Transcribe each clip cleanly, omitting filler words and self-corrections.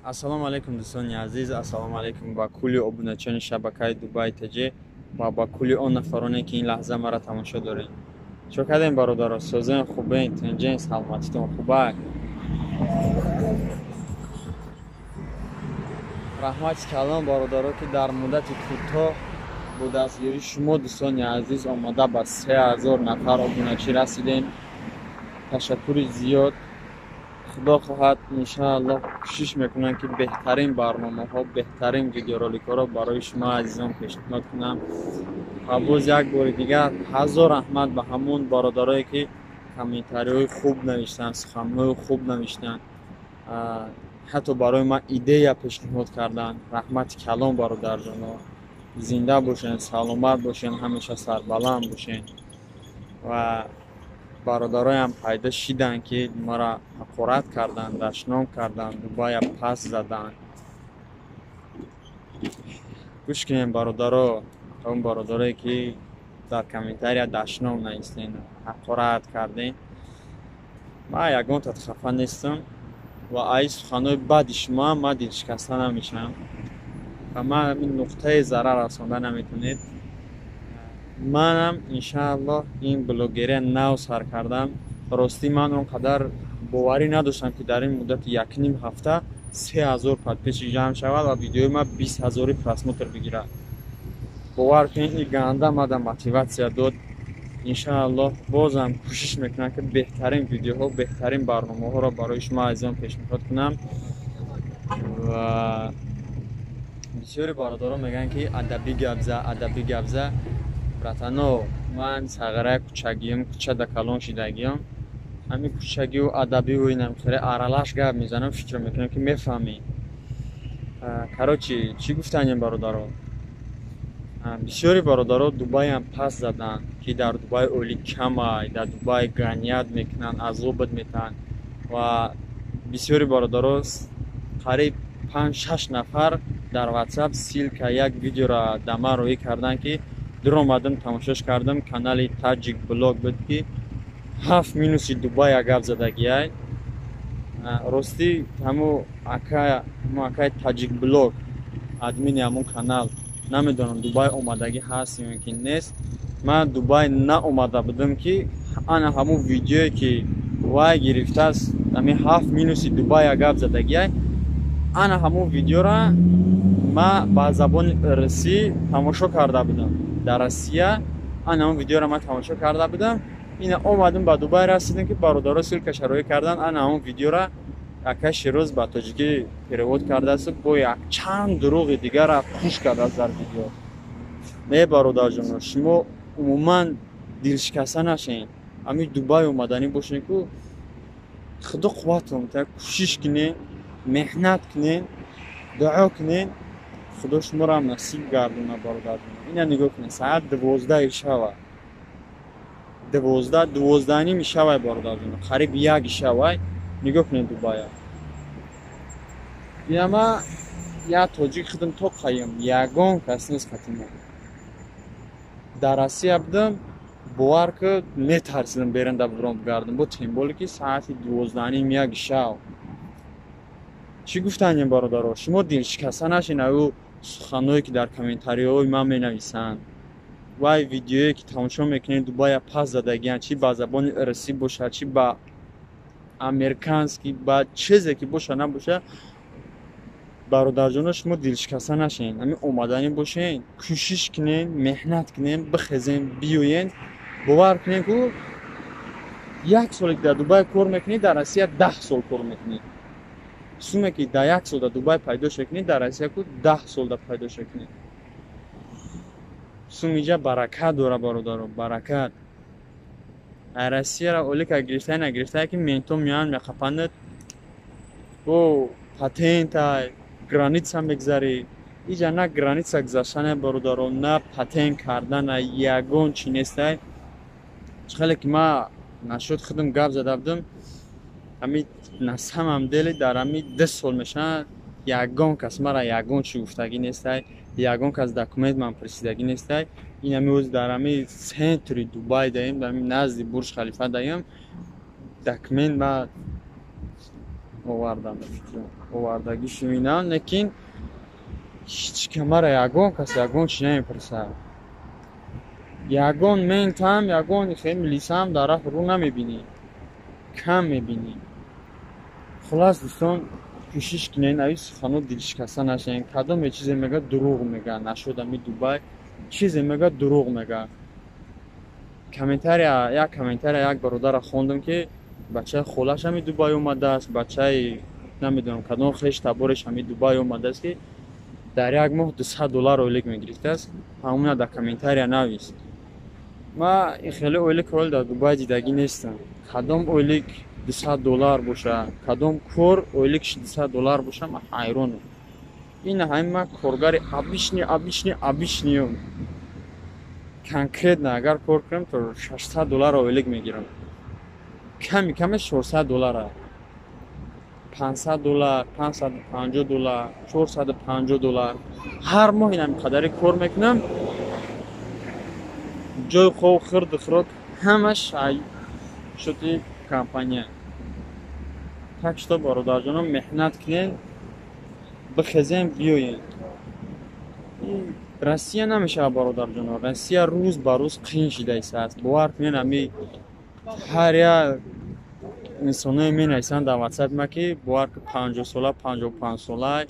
Ассалому алайкум, дӯстони азиз, ассалому алайкум ба кулли обуначиёни шабакаи Дубай ТЖ ва ба кулли он нафароне, ки ин лаҳза маро тамошо доред. Чо кардем, бародаро? Созен, хубен, тинҷен, саломатитон хубак? Раҳмати калон, бародаро, ки дар муддати кӯтоҳ бо дастгирии шумо, дӯстони азиз, омада ба 3000 нафар обуначӣ расидем. Ташаккури зиёд. Худо хоҳад, иншааллоҳ, кӯшиш мекунам, ки беҳтарин барномаҳо, беҳтарин видеороликҳоро барои шумо азизон пешниҳод кунам. Ва боз як бори дигар ҳазор раҳмат ба ҳамон бародарое, ки комментариҳои хуб навиштанд, суханҳои хуб навиштанд, ҳатто барои ман идея пешниҳод карданд. Раҳмати калон, бародарҷоно, зинда бошед, саломат бошед, ҳамеша сарбаланд бошед. Ва бародароям пайдо шиданд, ки маро ҳақорат карданд, дашном карданд, Дубая пас заданд. Гӯш кунем, бародаро, он бародарое, ки дар комментария дашном навистен, ҳақорат кардем, ман ягонтат хафа нестам ва аи суханҳои бади шумоам ман дилшикаста намешавам ва ман ҳамин нуқтаи зарар расонда наметавонед. Манам иншааллоҳ ин блогерия нав сар кардам. Ростӣ, ман он қадар боварӣ надоштам, ки дар ин муддати якним ҳафта 3000 подписчик ҷамъ шавад ва видеои ман 20 ҳазори просмотр бигирад. Бовар кунед, ин ганда мада мотиватсия дод. Иншааллоҳ, бозам кӯшиш мекунам, ки беҳтарин видеоҳо, беҳтарин барномаҳоро барои шумо азизон пешниҳод кунам. Ва бисёри бародарон мегӯянд, ки адабӣ гапза, адабӣ гапза. Братано, ман сағираи кӯчагиам, кӯчада калон шидагиам. Ҳамин кӯчагиу адабиву инам хеле аралаш гап мезанам, фикр мекунам, ки мефаҳмӣ. Короче, чӣ гуфтанем, бародаро? Бисёри бародаро Дубайам пас заданд, ки дар Дубай оли камай, дар Дубай гонять мекунанд, азобат метаҳанд. Ва бисёри бародаро, қариб панҷ шаш нафар, дар Ватсап ссылка як видеоро да ман роҳӣ карданд, ки дуромадам, тамошош кардам. Канали Таҷик Блог буд, ки ҳафт минуси Дубая гап задагиай. Ростӣ, ҳамо акаи Таҷик Блог, админи ҳамон канал, намедонам, Дубай омадагӣ ҳаст ё ки нест. Ман Дубай наомада будам, ки ана ҳамон видеое, ки вай гирифтааст, ҳамин ҳафт минуси Дубая гап задагиай, ана ҳамон видеора ман ба забони русӣ тамошо карда будам дар Россия. Ана ҳамон видеоро ман тамошо карда будам. Ина омадам, ба Дубай расидам, ки бародаро ссылкаша роҳӣ кардан. Ана ҳамон видеора ака Шероз ба тоҷикӣ перевод кардааст, бо якчанд дурӯғи дигара пӯш кардааст дар видео. Не, бародарҷоно, шумо умуман дилшикаста нашед. Ҳамин Дубай омаданӣ бошед ку, Худо қувватон та, кӯшиш кунед, меҳнат кунед, дуо кунед, Худо шуморо насиб гардона, бародарҷоно. Ина нигоҳ кунед, соат 12-и шава, 12, 12:30 шавай, бародарҷоно, қариб 1 шавай. Нигоҳ кунед Дубая. Инама як тоҷик худам то қаем, ягон кас нест қати ман. Дар Россия будам, бовар ки, метарсидам беранда биром бигардам, бо тем более ки соати 12:30, 1 шав. Чӣ гуфтанем, бародаро? Шумо дилшикаста нашед аю суханҳое, ки дар комментариҳои ман менависанд. Вай видеое, ки тамошо мекунед, Дубая пас задагиянд, чӣ ба забони русӣ бошад, чӣ ба американский, ба чизе ки боша набоша, бародарҷоно, шумо дилшикаста нашед. Ҳамин омаданӣ бошед, кӯшиш кунед, меҳнат кунед, бихезен, биёед. Бовар кунед ку, як соле ки дар Дубай кор мекунед, дар Россия 10 сол кор мекунед. Суме ки дар як сол дар Дубай пайдо шекунед, дар Россия ку 10 сол да пайдо шекунед. Сум иҷа баракат дора, бародаро, баракат. Россияра олика гирифтае, нагирифтае, ки менто меоянд, меқапандад, бо патентай граница мегзарӣ. Иҷа на граница гузаштане, бародаро, на патент кардана, ягон чи нестай. Чӣ хеле ки ман нашуд худам гап зада будам, ҳами на самом деле дар ҳами 2 сол мешавад, ягон кас мара ягон чи гуфтагӣ нестай, ягон кас документ ман пурсидагӣ нестай. Ин ҳами оз дар ҳами центри Дубай даем, дар ҳами назди Бурҷ Халифа даем. Документ ма Овардам, овардагӣ шуминам, лекин ҳеҷ камара ягон кас ягон чи намепурсад. Ягон ментам, ягон хел милисаам дар раҳ рӯ намебинӣ, кам мебинӣ. Хулас, дӯстон, кӯшиш кунед, ави сухано дилшикаста нашавед. Кадоме чизе мега, дурӯғ мега. Нашуд ами Дубай чизе мега, дурӯғ мега. Комментария, як комментария як бародара хондам, ки бачаи холаш ами Дубай омадааст, бачаи намедонам кадом хеш табореш ами Дубай омадааст, ки дар як моҳ 200 доллар ойлик мегирифтааст. Ҳамуна дар комментария навис. Ма хеле ойлик ҳол дар Дубай дидагӣ нестам. Кадом ойлик 200 доллар боша, кадом кор ойликш 200 доллар боша, ман ҳайронам. Ин ҳамин ман коргари обычный, обычный, обычный м. Конкретно агар кор кунам, то 600 доллар ойлик мегирам, ками каме 400 доллара, 500 доллар, 550 доллар, 450 доллар ҳар моҳ. Инам қадари кор мекунам, ҷои хоб, хирду хӯрок ҳамаш шуди компания. Так что, бародарҷонон, меҳнат кунед, бихезем, биёем. Россия намешавад, бародарҷонон, Россия рӯз ба рӯз қиин шида истааст. Бовар кунед, ами ҳар як инсоное менависанд дар ватсапи ма, ки бовар ки 50 сола, 55 сола,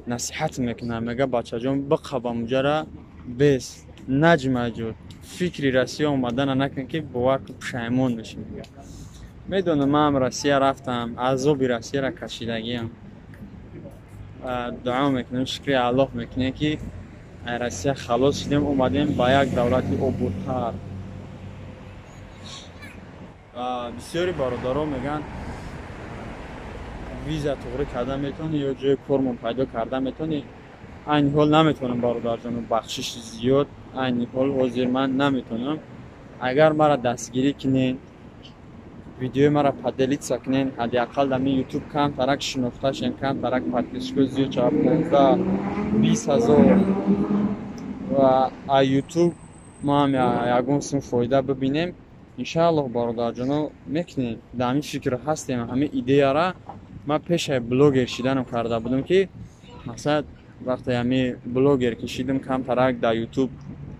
насиҳат мекунанд, мега: «Бачаҷон, биқаба муҷара бес наҷмаҷуд, фикри Россия омадана накун, ки бовар ки пушаймон мешӣ», мега. Медонам, ман Россия рафтам, азоби Россияра кашидагиам. Дуо мекунем, шукри Аллоҳ мекунем, ки Россия халос шудем, омадем ба як давлати ободтар. Бисёри бародарон мегӯянд: «Виза туғрӣ карда метавонӣ ё ҷои кормон пайдо карда метавонӣ?» Айни ҳол наметавонам, бародарҷону, бахшиши зиёд, айни ҳол ҳозир ман наметавонам. Агар мара дастгирӣ кунед, видеои мара поделиться кунед, ҳадди ақал дар ми Ютуб камтарак шинохта шем, камтарак подписчик о зиёд шавад, 15-20 ҳазор, ва а Ютуб мо ҳам ягон сум фоида бибинем, иншааллоҳ, бародарҷоно, мекунем. Дар ҳамин фикр ҳастем. Ҳамин идеяра ман пешаи блогер шиданам карда будам, ки мақсад вақте ҳами блогер ки шидам, камтарак дар Ютуб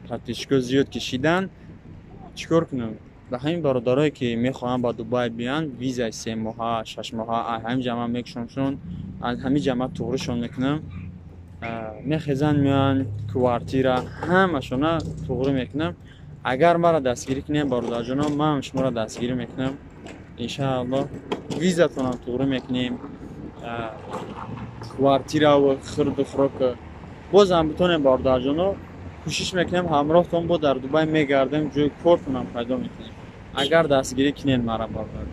подписчик о зиёд ки шидан, чӣ кор кунам? Ба ҳамин бародарое, ки мехоҳанд ба Дубай биёянд, визаи 3 моҳа, 6 моҳа ҳамин ҷамъа мекушоншон, аз ҳамин ҷамъа туғришон мекунам. Мехезанд, меоянд, квартира ҳамашона туғрӣ мекунам. Агар маро дастгирӣ кунем, бародарҷонон, ман шуморо дастгирӣ мекунам, иншааллоҳ. Визатонам туғрӣ мекунем, квартираву хирду хӯрока бозам битонем. Бародарҷоно, кӯшиш мекунем, ҳамроҳтон бо дар Дубай мегардем, ҷои кортонам пайдо мекунем, агар дастгирӣ кунем мара, бародар.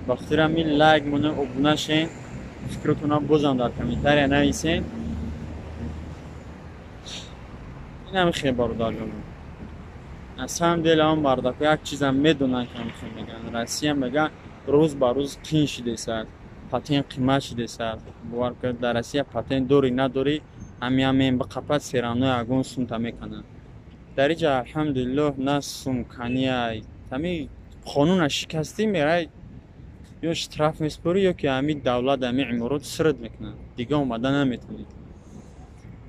Ба хотири ҳамин лайк монем, обуна шен, фикротонам бозам дар комментария нависен. Инами хел, бародарҷонон. На самом деле он бардако як чизам медонанд, ки ҳамихел мегӯянд. Россия, мегӯянд, рӯз ба рӯз қиин шидесад, патент қимат шидесад. Бовар кунед, дар Россия патент дорӣ, надорӣ, ҳамиамем биқапад, всё равно ягон сумта мекананд. Дар иҷа, алҳамдулиллоҳ, на сумкания, ҳами қонуна шикастӣ, мерай, ё штраф месупорӣ, ё ки ҳами давлат ҳами иморот сирд мекунанд, дига омада наметавонӣ.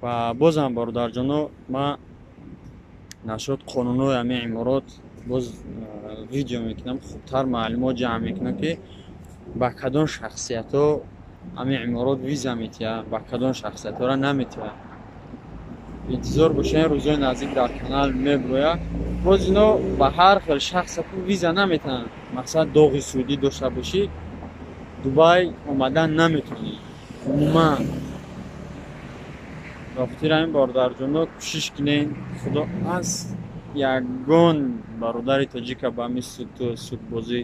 Ва бозам, бародарҷоно, ман нашуд қонунҳои ҳами иморот боз видео мекунам, хубтар маълумот ҷамъ мекунам, ки ба кадом шахсиятҳо ҳами иморот виза метиҳад, ба кадом шахсиятҳоро наметиҳад. Интизор бошед, рӯзҳои наздик дар канал мебирояд. Боз ино ба ҳар хел шахсаку виза наметиҳанд. Мақсад, доғи судӣ дошта бошӣ, Дубай омадан наметавонӣ умуман. Ба хотири ҳамин, бародарҷоно, кӯшиш кунед, Худо аз ягон бародари тоҷика ба ҳамин судбозӣ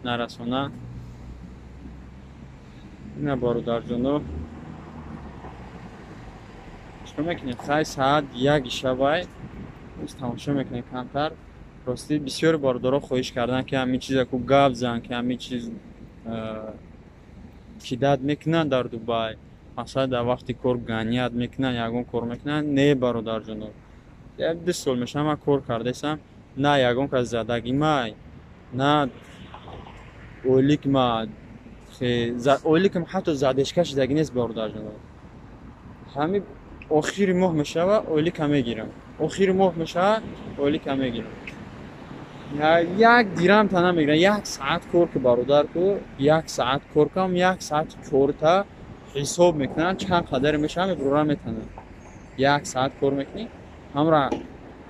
нарасона. Ина, бародарҷоно, чикор мекунем? Хай, саат 1 шабай, тамошо мекунем камтар. Ростӣ, бисёри бародаро хоҳиш карданд, ки ҳамин чизаку гап зан, ки ҳамин чиз кидать мекунанд дар Дубай, масалан, дар вақти кор гонять мекунанд, ягон кор мекунанд. Не, бародарҷоно, як ду сол мешавад ман кор кардаистам, на ягон кас задагимай, на ойлик ма Ойликам ҳатто задешка шидаги нест, бародарҷон. Ҳами охири моҳ мешава, ойлика мегирам. Охири моҳ мешава, ойлика мегирам. Як дирам та намегирам. Як саат кор ки, бародар, ку як саат кор кам, як саат корта ҳисоб мекунанд, чанд қадаре мешава, мебуроран метананд. Як саат кор мекунӣ, ҳамра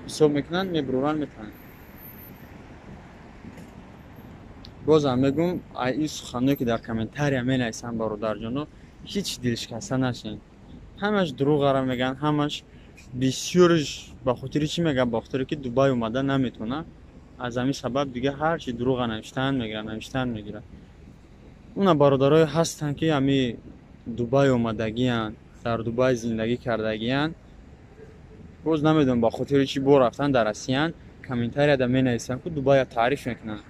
ҳисоб мекунанд, мебуроран метананд. Бозам мегӯм, ин суханное ки дар комментария менависанд, бародарҷоно, ҳеҷ дилшикаста нашед. Ҳамаш дурӯғара мегӯянд, ҳамаш бисёрш ба хотири чӣ мегӯянд? Ба хотире ки Дубай омада наметавонад. Аз ҳамин сабаб дига ҳарчи дурӯға навиштан мегиранд, навиштан мегиранд. Уна бародарое ҳастанд, ки ҳами Дубай омадагиянд, дар Дубай зиндагӣ кардагиянд, боз намедонам ба хотири чӣ бо рафтан дар Россиян, комментарияда менависанд, ку Дубая таъриф мекунанд.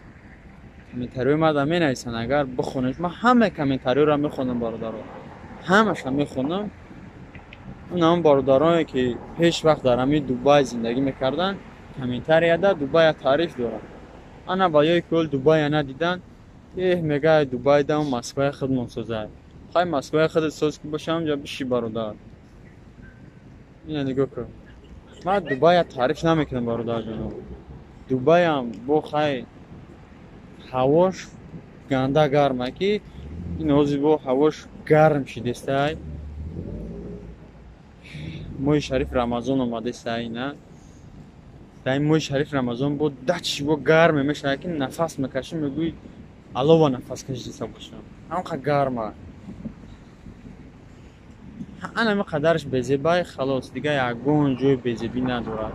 Комментариҳои мада менависанд, агар бихонед, ман ҳамаи комментариҳоро мехонам, бародаро, ҳамаша мехонам. Унам бародарое ки пеш вақт дар ҳамин Дубай зиндагӣ мекарданд, комментарияда Дубая таъриф доранд. Ана ба ёи ки Дубая надиданд, эҳ, мегӯяд Дубайда Москваи худмон созад. Хай, Москваи худат соз ки боша, ҳамҷа биши, бародар. Ина нигоҳ кун. Ман Дубая таъриф намекунам, бародарҷоно. Дубаям бо хай ҳавош ганда гарма, ки ин ҳозир бо ҳавош гарм шидестай. Моҳи шариф Рамазон омадестай, на? Дар ин моҳи шариф Рамазон бо дачи бо гарме мешавад, ки нафас мекашӣ, мегӯӣ алова нафас кашида бошам. Ҳамқа гарма. Ана қадарш безебай, халос, дига ягон ҷои безебӣ надорад.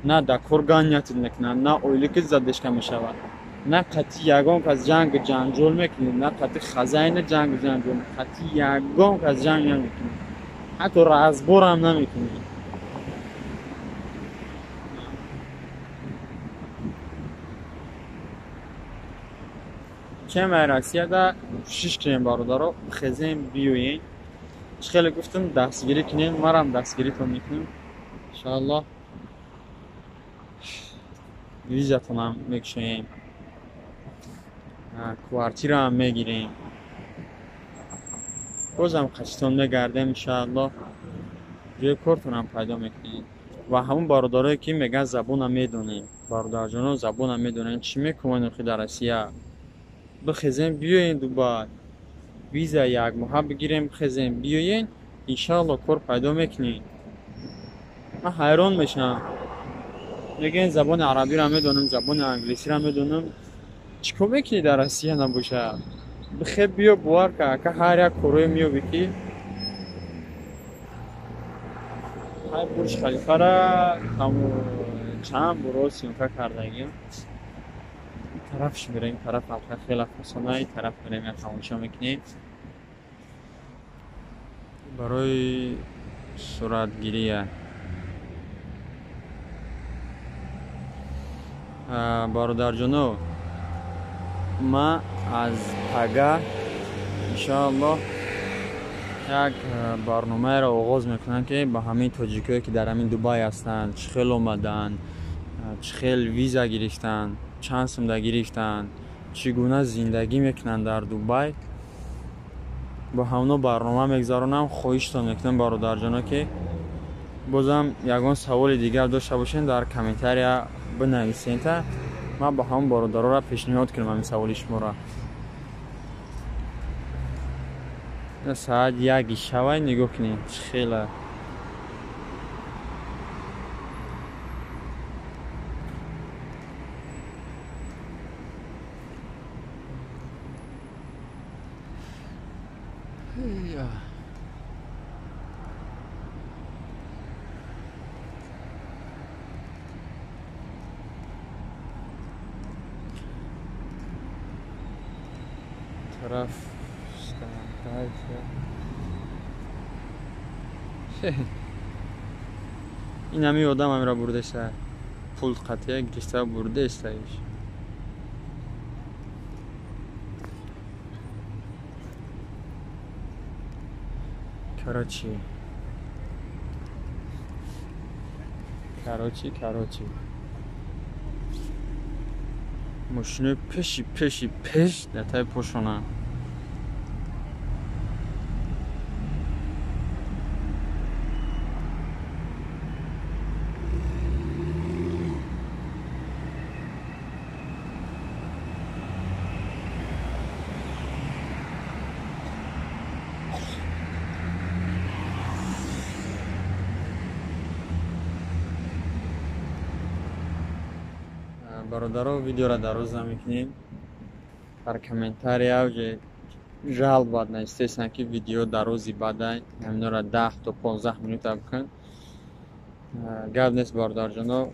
На дар кор ганятит мекунад, на ойликит задешка мешавад, на қатъи ягон кас ҷангу ҷанҷол мекунӣ, на қатъи хазайна ҷангу ҷанҷол, қатъи ягон кас ҷанг намекунӣ, ҳатто разборам намекунӣ. Чем ай Россияда кӯшиш кунем, бародаро, хезем биёем. Чӣ хеле гуфтам, дастгирӣ кунем, марам дастгиритон мекунем, иншоаллоҳ. Визатонам мекушоем, квартираам мегирем, бозам қачитон мегардем, иншоаллоҳ, ҷои кортонам пайдо мекунем. Ва ҳамон бародарое ки мегӯянд забона медонем, бародарҷоно, забона медонем, чӣ мекунем ки дар Россия? Бихезем биёем Дубай, виза як моҳа бигирем, бихезем биёем, иншоаллоҳ кор пайдо мекунем. Ман ҳайрон мешавам, мегӯянд забони арабиро медонам, забони англисиро медонам, чӣ кор мекунӣ дар Россия набошад? Бихе биё, бовар ка, ака, ҳар як корое меёбӣ ки ҳай Бурҷ Халифара чанд боро съёмка кардагиам. Ин тарафш мерем, ин тараф алка хеле фасона, ин тараф мерем, як тамошо мекунем барои суратгирия. Бародарҷоно, ман аз пага иншоаллоҳ як барномаеро оғоз мекунам, ки ба ҳамин тоҷикое ки дар ҳамин Дубай ҳастанд, чӣ хел омаданд, чӣ хел виза гирифтанд, чанд сумда гирифтанд, чӣ гуна зиндагӣ мекунанд дар Дубай, бо ҳамно барнома мегузаронам. Хоҳиштон мекунам, бародарҷоно, ки бозам ягон саволи дигар дошта бошед, дар комментария бинависед, та ман ба ҳамон бародарора пешниҳод кунам ҳамин саволи шуморо. Саат яки шавай, нигоҳ кунед чӣ хела. Тараф ин ҳами одам ҳамира бурдеста, пул қатъия гирифта бурдестаиш. Короче, короче, короче, мошинои пеши пеши пеш дар таи пошона. Бародаро, видеоро дароз намекунем. Дар комментария жалоба навистесан, ки видео дарози бадай, ҳаминора 10 то 15 минута бикун. Гап нест, бародарҷоно,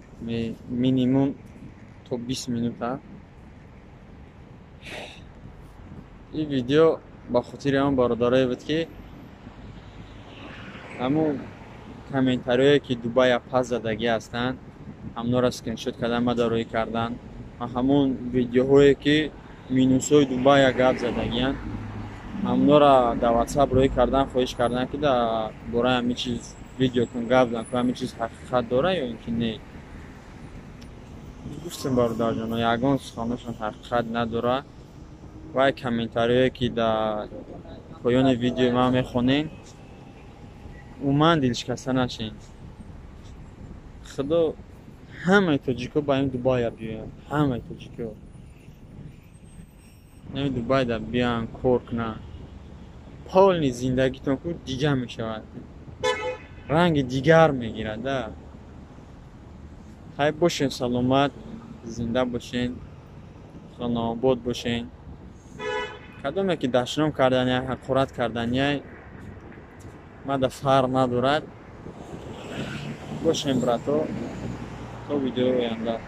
минимум то 20 минута. Ин видео ба хотири ҳамон бародарое буд, ки ҳамун комментариое, ки Дубая пас задагӣ ҳастанд, ҳамонро скриншот кардан, мада рӯй кардан ва ҳамон видеоҳое, ки минусҳои Дубая гап задагиянд, ҳамонро дар Ватсап рӯй кардан, хоҳиш кардан, ки дар бораи ҳамин чиз видео кун, гап зан, ки ҳамин чиз ҳақиқат дора ё ин ки не. Гуфтем, бародарҷоно, ягон суханошон ҳақиқат надора. Вай комментариое, ки дар поёни видеои ман мехонем, умуман дилшикаста нашед. Худо ҳамаи тоҷико ба ин Дубая биёянд, ҳамаи тоҷико ин Дубайда биёянд, кор кунанд, полный зиндагитон ку дигар мешавад, ранги дигар мегирад. Да, хай, бошен саломат, зинда бошен, хонаобод бошен. Кадоме ки дашном кардания, ҳақорат кардания, мада фарқ надорад. Бошем, брато, то видеои оянда.